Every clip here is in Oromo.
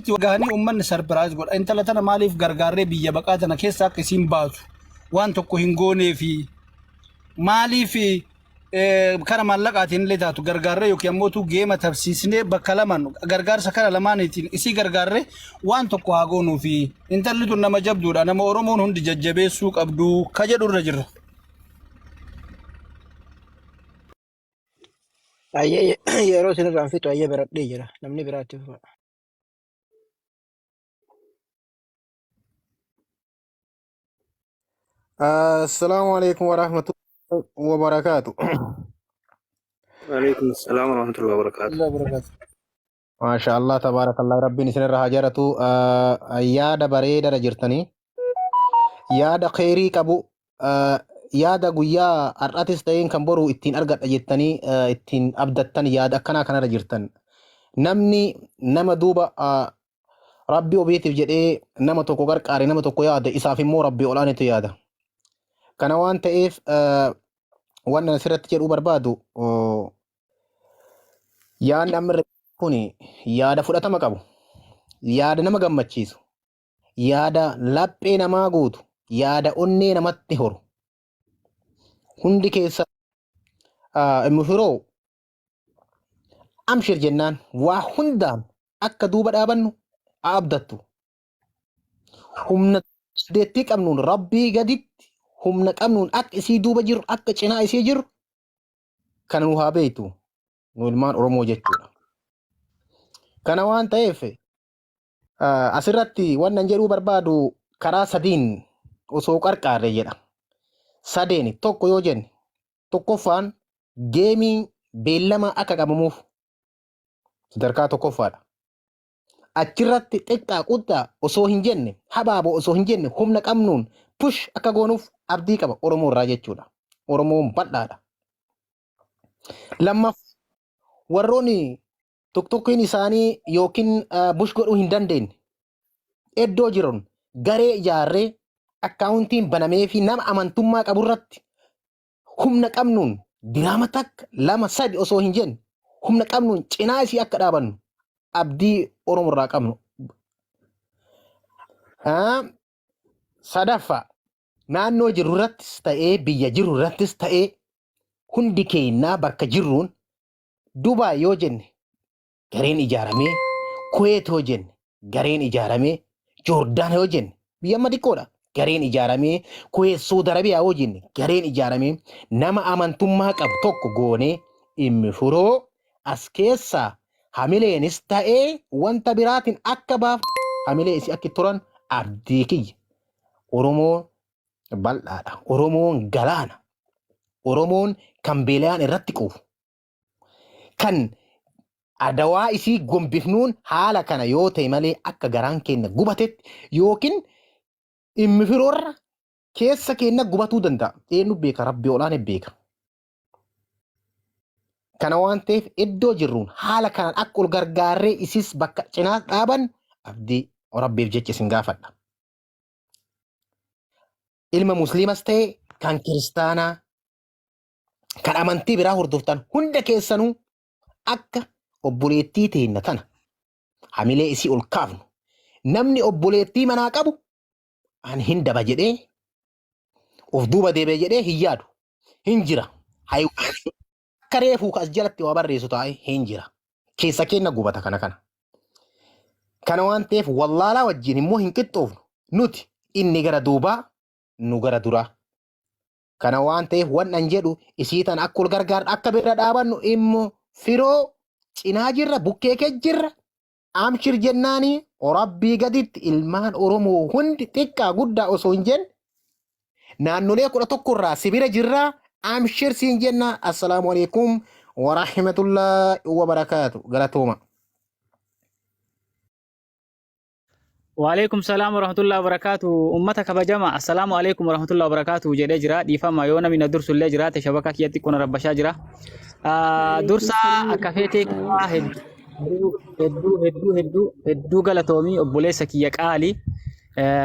Asitti gahanii uummanni sarpiraayiz godha. Intala tana maaliif gargaarree biyya baqaa tana keessa akka isiin baatu waan tokko hin goonee fi maaliif kara maallaqaatiin illee taatu gargaarree yookiin ammoo geema tabsiisnee bakka lamaan gargaarsa kara lamaaniitiin isii gargaarree waan tokko haa goonuu fi intalli tun nama jabduudha, nama Oromoon hundi jajjabeessuu qabdu ka jedhu irra jirra. Ayyee, yeroo isin irraan fixu, ayyee, baradhee jira. Namni biraatti fufa. Assalaamu alaikum warahmatullahi wabarakaatu. Waalaikum salaam warahmatullahi wabarakatuh. Allah barakaatu. Maasha Allah, tabaarakallah, rabbiin isin irra haa jaalatu. Yaada bareedaadha jirtanii. Yaada kheyrii qabu, yaada guyyaa har'atis ta'een kan boru ittiin argadha jettanii ittiin abdattan, yaada akkanaa kanarra jirtan. Namni nama duuba rabbi ofiitiif jedhee nama tokko qarqaare, nama tokko yaade, isaaf immoo rabbi ol'aanitu yaada. Kana waan ta'eef, waan asirratti jedhuu barbaadu, yaadni amma irra kun yaada fudhatama qabu, yaada nama gammachiisu, yaada laphee namaa guutu, yaada onnee namatti horu. Hundi keessa Immu Firoo amshir jennaan, waa hundaan akka duuba dhaabannu abdattu. Humna dandeettii qabnuun, rabbii gaditti humna qabnuun akka isii duuba jirru, akka cinaa isii jirru kana nu haa beektu, nu ilmaan Oromoo jechuudha. Kana waan ta'eef, asirratti wannan jedhuu barbaadu, karaa sadiin osoo qarqaarre jedha. Sadeen tokko yoo jenne, tokkoffaan geemii beellama akka qabamuuf sadarkaa tokkoffaadha. Achirratti xiqqaa quddaa osoo hin jenne, habaaboo osoo hin jenne, humna qabnuun push akka goonuuf abdii qaba Oromoo irraa jechuudha. Oromoon bal'aadha. Lammaffaa, warroonni tokkoon isaanii yookiin push godhuu hin dandeenye iddoo jiran garee ijaarree, akkaawuntiin banamee fi nama amantummaa qaburratti humna qabnuun diraama takka, lama, sadi osoo hin jenne humna qabnuun cinaa isii akka dhaabannu abdii Oromoo irraa qabnu. Sadaffaa, naannoo jirru irrattis ta'ee biyya jirru irrattis ta'ee hundi keenyaa bakka jirruun, Dubaay yoo jenne gareen ijaaramee, Kuweet yoo jenne gareen ijaaramee, Joordaan yoo jenne, biyya amma xiqqoodha, gareen ijaaramee, Kuweet, Saudi Arabiyaa yoo jenne gareen ijaaramee, nama amantummaa qabu tokko goonee dhimmi furoo as keessaa hamileenis ta'ee wanta biraatiin akka baaf hamilee isii akka turan abdii kiyya. Oromoon bal'aadha. Oromoon galaana. Oromoon kan beelayaan irratti quufu. Kan adawaa isii gombifnuun haala kana yoo ta'e malee, akka garaan keenya gubatetti yookiin dhimmi firoorra keessa keenya gubatuu danda'a. Eenyu beeka? Rabbi olaane beeka. Kana waan ta'eef, iddoo jirruun haala kanaan akka ol gargaarree isis bakka cinaa dhaaban abdii rabbiif jecha isin gaafadha. Ilma musliimas ta'e kan kiristaanaa, kan amantii biraa hordoftan hunda keessanuu, akka obboleettii teenna tana hamilee isii ol kaafnu. Namni obboleettii manaa qabu an hin daba jedhee of duuba deebi'e jedhee hin yaadu. Hin jira. Akka reefuu as jalatti waa barreessu taa'e hin jira. Keessa keenya gubata kana kana. Kana waan ta'eef, wallaalaa wajjin immoo hin qixxoofnu. Nuti inni gara duubaa, nu gara duraa. Kana waan ta'eef, waan an jedhu, isii tana akka ol gargaarru, akka bira dhaabannu, immoo firoo cinaa jirra, bukkee kee jirra. Amshir jennaani, rabbii gaditti ilmaan Oromoo hundi xiqqaa guddaa osoo hin jenne naannolee 11 irraa sibira jirraa, amshir siin jenna. Assalaamu alaikum warahmatullahi wabarakaatu, galatooma. Waalaikum salaam warahmatullahi wabarakatuh. Ummata kabajama. Assalaamu alaikum warahmatullahi wabarakatuh jedhee jira. Dhiifama, yoo namni na dursu illee jiraate, shabaka kiyyatti kun rabbashaa jira. Dursa akka feetee kiyyaa, hedduu hedduu hedduu hedduu hedduu galatoomii, obboleessa kiyya qaali.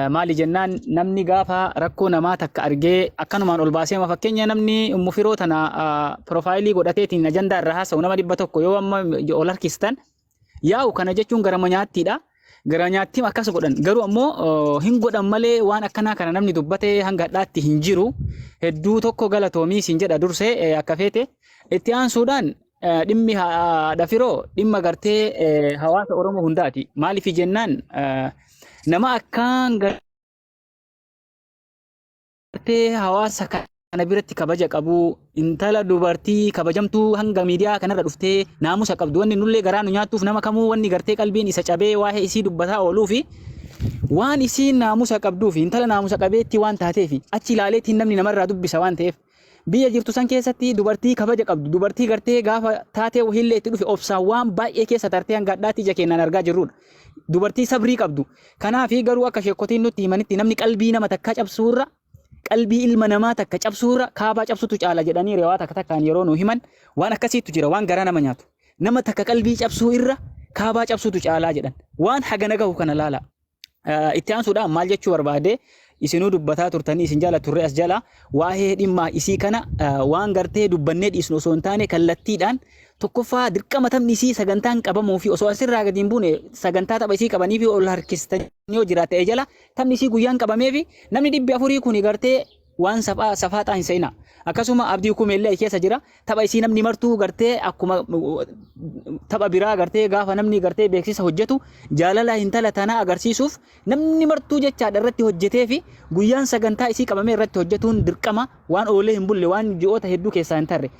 Maali jennaan, namni gaafa rakkoo namaa takka argee akkanumaan ol baasee, amma fakkeenya namni ummu firoo tana piroofaayilii godhateetiin ajandaa irra haasa'u nama 100 yoo amma ol harkistan yaa'u, kana jechuun garama nyaattiidha. Gara nyaattiim akkas godhan. Garuu ammoo hin godhan malee waan akkanaa kana namni dubbate hanga hadhaatti hin jiru. Hedduu tokko galatoomii siin jedha dursee akka feete. Itti aansuudhaan dhimmi haadha firoo dhimma gartee hawaasa Oromoo hundaati. Maaliif jennaan nama akkaan gartee hawaasa kana biratti kabaja qabu intala dubartii kabajamtuu hanga miidiyaa kanarra dhuftee naamusa qabdu wanni nullee garaa nu nyaattuuf nama kamuu wanni gartee qalbiin isa cabee waa'ee isii dubbataa ooluu fi waan isiin naamusa qabduu fi intala naamusa qabeettii waan taateef achi ilaaleetiin namni namarraa dubbisa waan ta'eef biyya jirtu san keessatti dubartii kabaja qabdu dubartii gartee gaafa taatee wahiillee itti dhufe obsaan waan baay'ee keessa tartee hanga hadhaatti ija keenyaan argaa jirrudha. Dubartii sabrii qabdu. Kanaafi garuu akka sheekkotiin nutti himanitti namni qalbii nama takkaa cabsuurra qalbii ilma namaa takka cabsuurra kaabaa cabsutu caala jedhanii riwaa takka takkaan yeroo nu himan waan akkasiitu jira waan garaa nama nyaatu. Nama takka qalbii cabsuu irra kaabaa cabsutu caalaa jedhan. Waan hagana gahu kana laala. Itti aansuudhaan maal jechuu barbaade isinuu dubbataa turtanii isin jala turre as jala waa'ee dhimma isii kana waan gartee dubbannee dhiisnu osoo hin taane kallattiidhaan tokkoffaa dirqama taphni isii sagantaan qabamuu fi osoo asirraa gadi hin buune sagantaa tapha isii qabanii fi ol harkistanii yoo jiraate jala taphni isii guyyaan qabamee fi namni 400 kuni gartee waan safaa safaaxaa hin se'ina. Akkasuma Abdii Kumeellee keessa jira. Tapha isii namni martuu gartee akkuma tapha biraa gartee gaafa namni gartee beeksisa hojjetu jaalala intala tanaa agarsiisuuf namni martuu jechaadha irratti hojjetee fi guyyaan sagantaa isii qabamee irratti hojjetuun dirqama waan oolee hin bulle waan ji'oota hedduu keessaa hin tarre.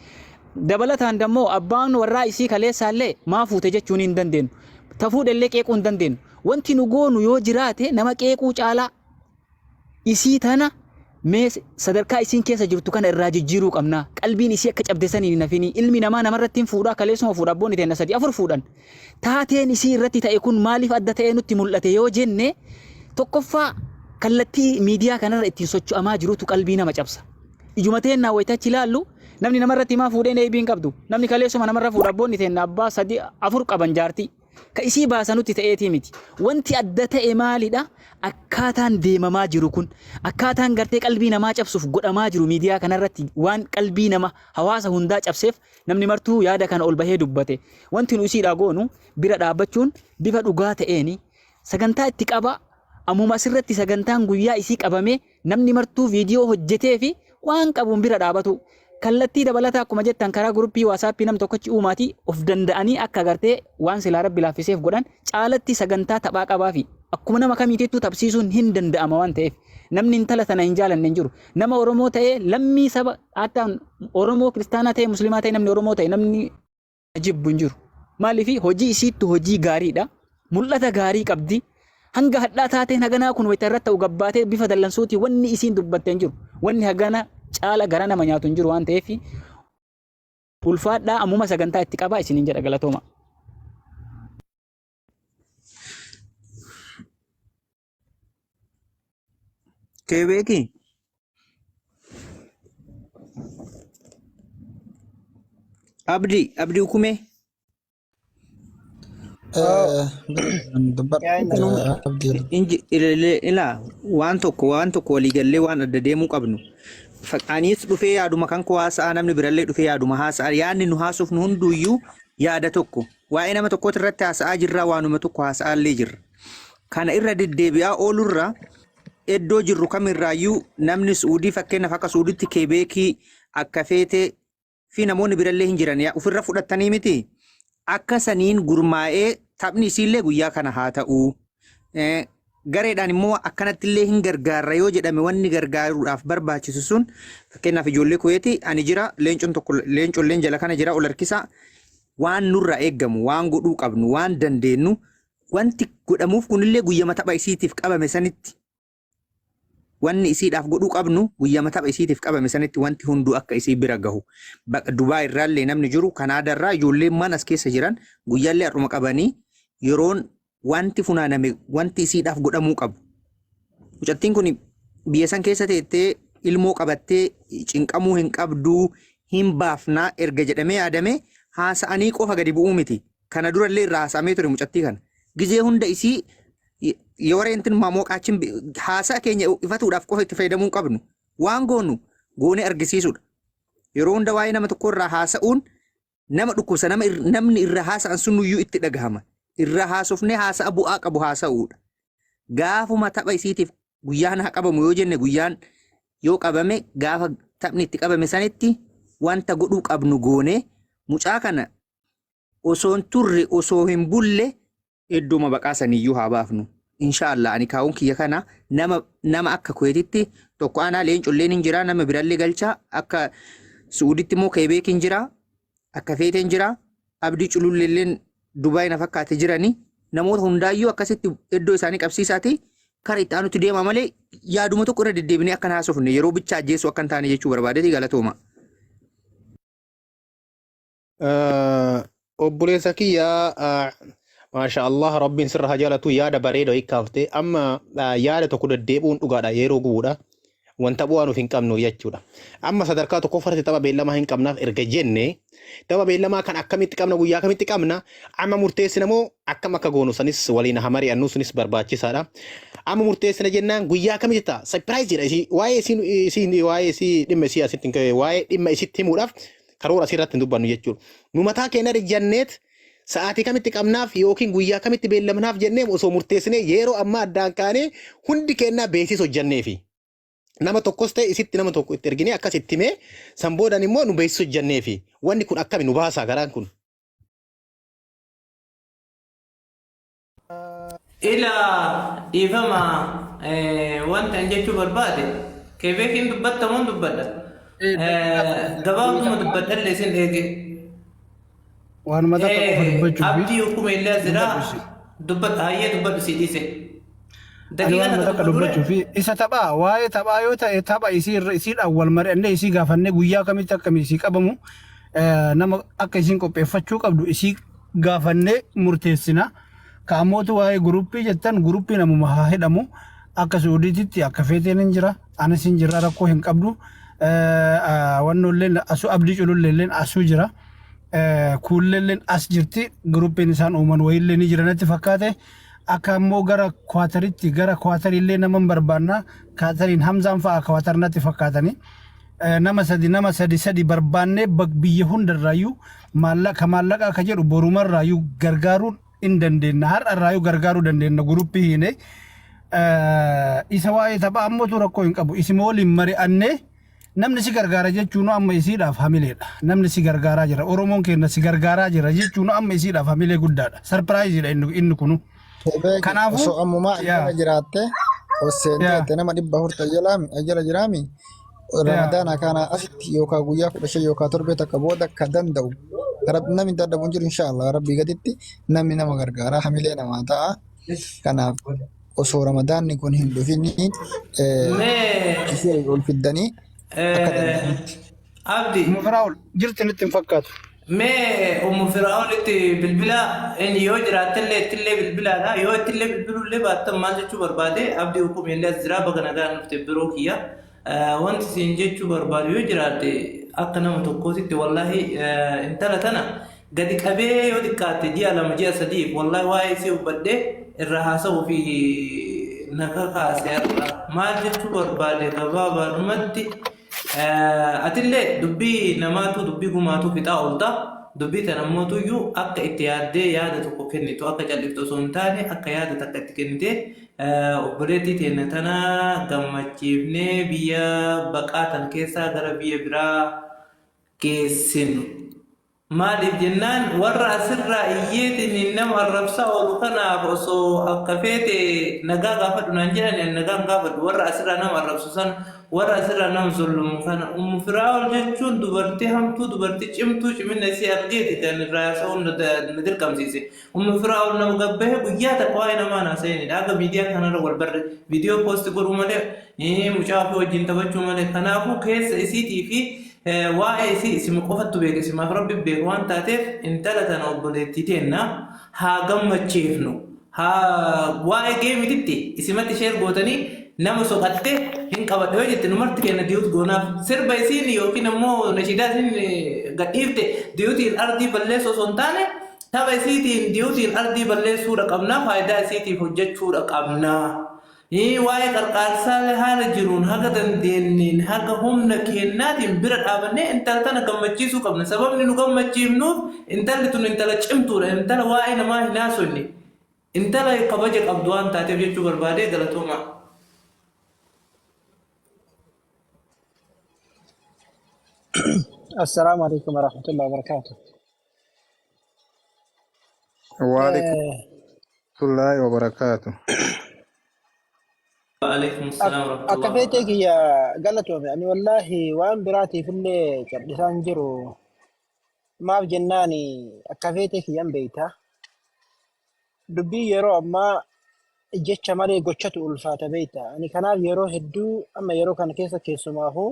Dabalataan dammoo abbaan warraa isii kaleessaallee maa fuute jechuun hin dandeenyu. Ta fuudhellee qeequu hin dandeenyu. Wanti nu goonu yoo jiraate nama qeequu caalaa Isii tana mee sadarkaa isiin keessa jirtu kana irraa jijjiiruu qabna. Qalbiin isii akka cabde saniin hin hafinii. Ilmi namaa namarratti hin fuudhaa kaleessuma fuudha abboonni teenna sadi afur fuudhan. Taateen isii irratti ta'e kun maaliif adda ta'ee nutti mul'ate yoo jenne tokkoffaa kallattii miidiyaa kanarra ittiin socho'amaa jirutu qalbii nama cabsa. Ijuma teennaa wayita achi ilaallu namni namarratti maa fuudheen eebii hin qabdu. Namni kaleessuma namarra fuudha abboonni teenna abbaa sadi afur qaban jaartii. Ka isii baasanutti ta'eetii miti. Wanti adda ta'e maalidha? Akkaataan deemamaa jiru kun, akkaataan gartee qalbii namaa cabsuuf godhamaa jiru miidiyaa kanarratti waan qalbii nama hawaasa hundaa cabseef namni martuu yaada kana ol bahee dubbate. Wanti nu isiidhaa goonu bira dhaabbachuun bifa dhugaa ta'eeni sagantaa itti qaba ammuma asirratti sagantaan guyyaa isii qabamee Namni martuu viidiyoo hojjetee fi waan qabuun bira dhaabatu. Kallattii dabalataa akkuma jettan karaa guruppii waasaappii nam tokkochi uumaatii of danda'anii akka gartee waan silaa rabbi laaffiseef godhan caalatti sagantaa taphaa qabaafi akkuma nama kamiitittuu taphsiisuun hin danda'ama waan ta'eef namni intala tana hin jaalanne hin jiru. Nama Oromoo ta'ee lammii saba hatta Oromoo kiristaanaa ta'e musliimaa ta'e namni Oromoo ta'e namni jibbu hin jiru. Maaliif hojii isiittu hojii gaariidha. Mul'ata gaarii qabdi. Hanga hadhaa taateen haganaa kun wayita irratti ta'u gabbaatee bifa dallansuutii wanni isiin dubbatte hin jiru. Wanni hagana caala gara nama nyaatu hin jiru waan ta'eef ulfaadhaa ammuma sagantaa itti qabaa isiniin jedha galatooma. Kee beeki? Abdi, Abdi Hukumee. Dubbadhu Abdii. Inji ilaa waan tokko waliigallee waan adda deemuu qabnu. Anis dhufee yaaduma kan koo haasa'a namni birallee dhufee yaaduma haasa'a yaadni nu haasofnu hunduyyuu yaada tokko. Waa'ee nama tokkooti irratti haasa'aa jirra waanuma tokko haasa'aa illee jirra. Kana irra deddeebi'aa oolurra iddoo jirru kamirraayyuu namni Suudii fakkeenyaaf akka Suuditti Keebeekii akka feetee fi namoonni birallee hin jiran yaa ofirra fudhattanii miti akka saniin gurmaa'ee taphni isiillee guyyaa kana haa ta'u. Gareedhaan immoo akkanattillee hin gargaarra yoo jedhame wanni gargaaruudhaaf barbaachisu sun fakkeenyaaf ijoollee kuweeti ani jira leencoon tokko leencolleen jala kana jira ol harkisaa waan nurraa eeggamu waan godhuu qabnu waan dandeenyu wanti godhamuuf kunillee guyyama tapha isiitiif qabame sanitti wanni isiidhaaf godhuu qabnu guyyama tapha isiitiif qabame sanitti wanti hunduu akka isii bira gahu. Dubaay irraallee namni jiru Kanaadaa irraa ijoolleen mana as keessa jiran guyyaallee har'uma qabanii yeroon wanti funaaname wanti isiidhaaf godhamuu qabu. Mucattiin kun biyya san keessa teettee ilmoo qabattee cinqamuu hin qabduu hin baafnaa erga jedhamee yaadame haasa'anii qofa gadi bu'uu miti. Kana durallee irraa haasa'amee ture mucattii kana. Gizee hunda isii yeroo intin mamooqaachin haasa'a keenya ifatuudhaaf qofa itti fayyadamuu hin qabnu. Waan goonu goonee argisiisuudha. Yeroo hunda waa'ee nama tokko irraa haasa'uun nama dhukkubsa nama namni irra haasa'an sun iyyuu itti dhagahama. Irra haasofnee haasa'a bu'aa qabu haasa'uudha. Gaafuma tapha isiitiif guyyaan haa qabamu yoo jenne guyyaan yoo qabame gaafa taphni itti qabame sanitti wanta godhuu qabnu goone mucaa kana osoo hin turre osoo hin bulle iddooma baqaa saniyyuu haa baafnu. Inshaallah ani kaawun kiyya kana nama nama akka kuweetitti tokko anaa leencolleen hin jira nama birallee galchaa akka Su'uuditti immoo keebeek hin jira akka feeteen jira abdii cululleelleen Dubaay na fakkaate jirani namoota hundaayyuu akkasitti iddoo isaanii qabsiisaati kara itti aanutti deema malee yaaduma tokko irra deddeebinee akkan haasofne yeroo bichaa ajjeessu akka hin taane jechuu barbaadeeti galatooma. Obboleessa kiyya maasha Allah rabbiin sirra haa jaalatu yaada bareeda wayii kaaftee amma yaada tokko deddeebi'uun dhugaadha yeroo gubuudha wanta bu'aa nuuf hin qabnu jechuudha. Amma sadarkaa tokkoffaatti tapha beellamaa hin qabnaaf erga jenne tapha beellamaa kan akkamitti qabna guyyaa kamitti qabna amma murteessina moo akkam akka goonu sanis waliin haa mari'annu sunis barbaachisaadha. Amma murteessina jennaan guyyaa kamitti ta'a surprise dha isii waa'ee isiin isiin waa'ee isii dhimma isii asitti hin waa'ee dhimma isitti himuudhaaf karoora asirratti hin dubbannu jechuudha. Nu mataa keenya ejjanneet sa'aatii kamitti qabnaaf yookiin guyyaa kamitti beellamnaaf jennee osoo murteessinee yeroo ammaa addaan kaanee hundi keenyaa beeksisa hojjanneefi. Nama tokkos ta'e isitti nama tokko itti erginee akkas itti himee san boodan immoo nu beeksisa hojjanneefi. Wanni kun akkami nu baasaa garaan kun. Ila dhiifama wanta an jechuu barbaade keebeekiin dubbatta moon dubbadha. Gabaabduma dubbadhallee isin eege. Waanuma takka qofa dubbachuufi. Abdii hukkuma illee as jira. Dubbadhu si. Dubbadha hayyee dubbadhu si dhiise. Ani Daqiiqaa waanuma takka takka dubbadhu dubbachuu fi isa taphaa waa'ee taphaa yoo ta'e tapha isii irra isiidhaan wal mari'annee isii gaafannee guyyaa kamitti akkami isii qabamu nama akka isiin qopheeffachuu qabdu isii gaafannee murteessina. Ka ammootu waa'ee guruppii jettan guruppiin ammuma haa hidhamu. Akka Suudiititti akka feeteen hin jira. Anis hin jira rakkoo hin qabdu. Wannoolleen asuu abdii cululleelleen asuu jira. Kuulleelleen as jirti. Guruppiin isaan uuman wayiillee ni jira natti fakkaate. Akka ammoo gara Kwataritti gara Kwatariillee nama hin barbaanna. Kaatariin Hamzaan fa'a Kwatar natti fakkaatanii. Nama sadi nama sadi sadi barbaannee biyya hundarraayyuu maallaqa maallaqa akka jedhu borumarraayyuu gargaaruun hin dandeenna har'arraayyuu gargaaruu dandeenna guruppii hiine isa waa'ee taphaa ammootu rakkoo hin qabu isima waliin mari'annee namni si gargaara jechuun amma isiidhaaf hamileedha namni si gargaaraa jira oromoon keenya si gargaaraa jira jechuun amma isiidhaaf hamilee guddaadha sarpiraayiziidha inni kunu Beeki kanaafuu osoo ammumaa yaa jala jiraatte os seentee yaa jette nama 400 jala jiraami ramadaana kana asitti yookaan guyyaa 15 yookaan torbee takka booda ka danda'u namni dadhabu hin jiru inshaallah rabbii gaditti namni nama gargaara hamilee namaa ta'a kanaaf osoo ramadaanni kun hin dhufin Mee ishee ol fiddanii akka danda'anitti. Abdi Ummu Firaa'ol jirti nutti hin fakkaatu. Mee Ummu Fir'aunitti bilbila inni yoo jiraattellee ittillee bilbilaadha. Yoo ittillee bilbiluullee baattan maal jechuu barbaade abdii hukumii illee as jira baga nagaan dhufte biroo kiyya. Wanti siin jechuu barbaadu yoo jiraatte akka nama tokkootitti wallaahi intala tana gadi qabee yoo xiqqaatte ji'a 2 ji'a 3 wallaahi waa'ee isii hubbadhee irraa haasa'uu fi na kakaase har'a. Maal jechuu barbaade gabaabaadhumatti Atillee dubbii namaatuu dubbii gumaatuu fixaa oolta. Dubbii tana ammootuyyuu akka itti yaaddee yaada tokko kennitu akka calliftu osoo hin taane akka yaada takka itti kennitee obboleettii teenna tana gammachiifnee biyya baqaa tan keessaa gara biyya biraa geessinu. Maaliif jennaan warra asirraa iyyeetiin nama arrabsaa oolu kanaaf osoo akka feete nagaa gaafadhu naan jedhani ani nagaa hin gaafadhu warra asirraa nama arrabsu sana warra asirraa nama zullumu kana Ummu Firaa'ol jechuun dubartii hamtuu dubartii cimtuu cimina isii argeeti kan irraa haasa'uun na dirqamsiise Ummu Firaa'ol nama gabbahee guyyaa takka waa'ee namaa hin haasa'inidha akka miidiyaa kanarra wal barre viidiyoo poosti godhuu malee mucaa ofii wajjin taphachuu malee kanaafuu keessa isiitii fi Waa'ee isii isima qofattu beeka isimaaf rabbi beeka waan taateef intala tana obboleettii teenna haa gammachiifnu haa waa'ee geemititti isimatti sheer gootanii nama soqatte hin qabadha yoo jette nu marti kenna diyuut goonaaf sirba isiin yookiin ammoo nashiidaa isiin gadhiifte diyuutiin ardii balleessu osoo hin taane tapha isiitiin diyuutiin ardii balleessuudha qabnaa faayidaa isiitiif hojjechuudha qabnaa. Waa'ee qarqaarsaa haala jiruun haga dandeenneen haga humna keennaatiin bira dhaabannee intala tana gammachiisuu qabna. Sababni nu gammachiifnuuf intalli tun intala cimtuudha. Intala waa'ee namaa hin haasofne. Intala kabaja qabdu waan taateef jechuu barbaadee galatoomaa. Assalaamu alaikum warahmatullahi wabarakatuh. Waalaikum warahmatullahi wabarakatuh. Waalaikum salaam Akka warahmatullahi feetee wabarakatuh. kiyya galatoome ani wallaahi waan biraatiif illee cal'isaan jiru maaf jennaan akka feetee kiyyan beeyta. Dubbii yeroo ammaa jecha malee gochatu ulfaata beeyta. Ani kanaaf yeroo hedduu amma yeroo kana keessa keessumaafuu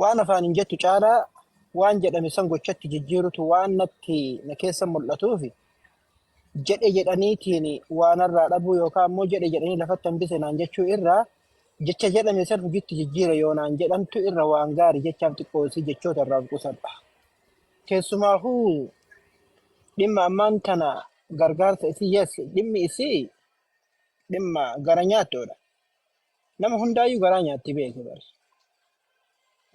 waan afaan hin jettu caalaa waan jedhame san gochatti jijjiirutu waan natti na keessa mul'atuufi jedhe jedhaniitiin waanarraa dhabuu yookaan ammoo jedhe jedhanii lafatti hambise naan jechuu irraa jecha jedhame san hojiitti jijjiira yoo naan jedhamtu irra waan gaarii jechaaf xiqqoosii jechoota irraa of qusadha. Keessumaafuu dhimma ammaan tana gargaarsa isii yes dhimmi isii dhimma gara nyaattoodha. Nama hundaayyuu garaa nyaatti beeki bari.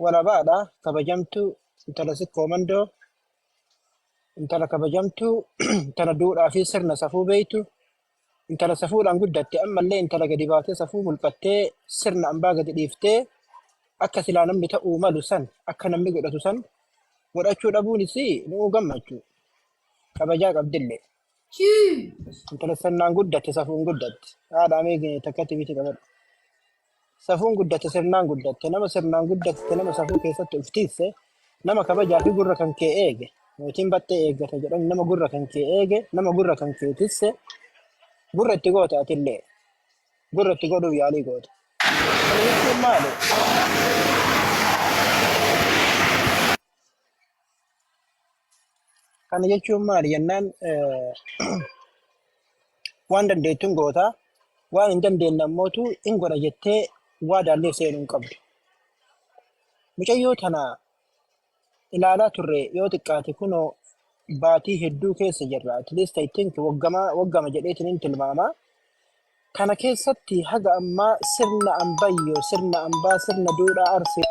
Walabaadha kabajamtuu intala sikkoo mandoo intala kabajamtuu intala duudhaa fi sirna safuu beeytu intala safuudhaan guddatte ammallee intala gadi baatee safuu mulqattee sirna ambaa gadi dhiiftee akka silaa namni ta'uu malu san akka namni godhatu san godhachuu dhabuun isii nu'uu gammachuu kabajaa qabdillee. Intala sirnaan guddatte safuun guddatte haadha amee takkatti biti qabadhu. Safuun guddatte sirnaan guddatte nama sirnaan guddatte nama safuu keessatti of tiisse nama kabajaa fi gurra kan kee eege mootiin baxxee eeggata jedhan nama gurra kan kee eege nama gurra kan kee tisse gurra itti goota atillee gurra itti godhuuf yaalii goota. Kana jechuun maali? Kana jechuun maali jennaan waan dandeettuun goota waan hin dandeenye ammootu hin godha jettee waadaallee seenuu hin qabdu. Mucayyoo tana ilaalaa turre yoo xiqqaate kunoo baatii hedduu keessa jirra. At least I think waggama waggama jedheetiin hin tilmaama. Kana keessatti haga ammaa sirna ambayyoo, sirna ambaa, sirna duudhaa arsii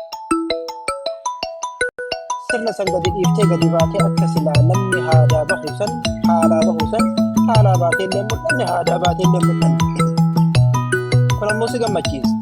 sirna san gadi dhiiftee gadi baatee akka silaa namni haadaa bahu san haalaa bahu san haalaa baatee illee mul'anne haadaa baatee illee mul'anne. Kun ammoo si gammachiisa.